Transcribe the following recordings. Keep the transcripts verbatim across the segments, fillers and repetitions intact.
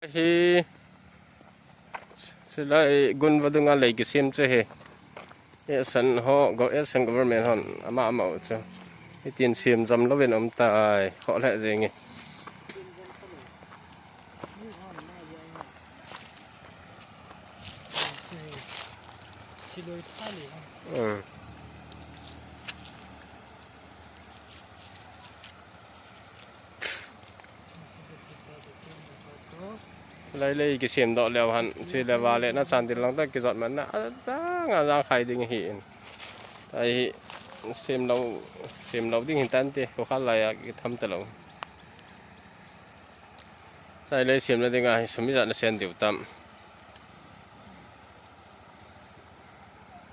Hi, silai gun vadunga lei kisem chu hi. Esan ho, go, esan government hon, ama ama u chu. Hitin sem jam louvin um tai, kho le jing e. Siloi tha le. Hmm. Lai lei kisem doh leu hen, chule vale na chan dil lang ta kijot man na, ajang, ajang khai ding hi in. Ai hi, sem lou, sem lou ding hin tan te, ko kha lai a kitham ta lou. Chai lei sem na ding a hi, sum ijat na sen diu tam.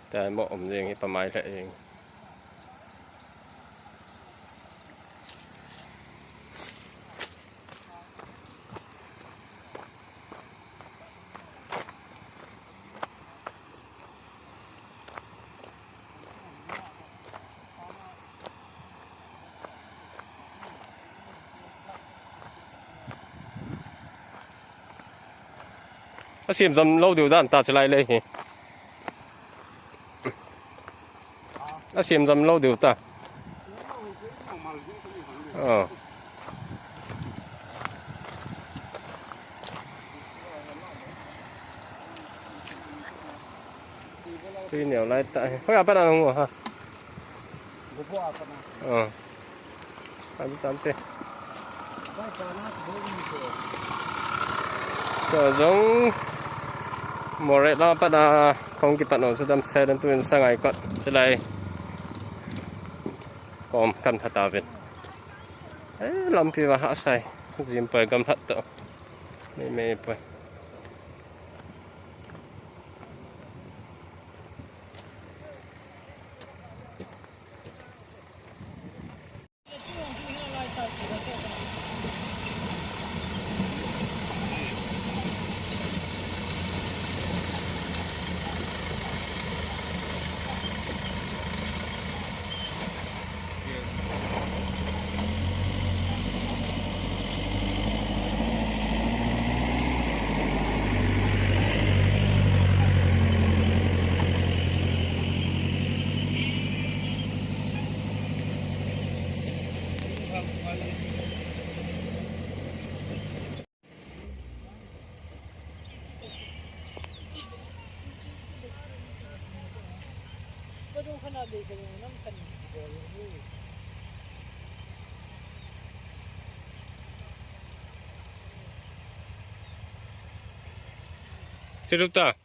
Te mo um jing hi pa mai le jing. A sem jam lou diu dan ta chilai lei hi. A sem jam lou diu ta. Ờ. Tui neo lai ta. Hoi a pat a hung ha. Ờ. Ani tante. Tua jong Moreh la pat a kong kipat u chu damsel in tuin sangai kot chilai. Kom kan tha ta vin. Eh, lampi va ha sai. Jim pai gam hat to. Mei mei pai. Tirup ta.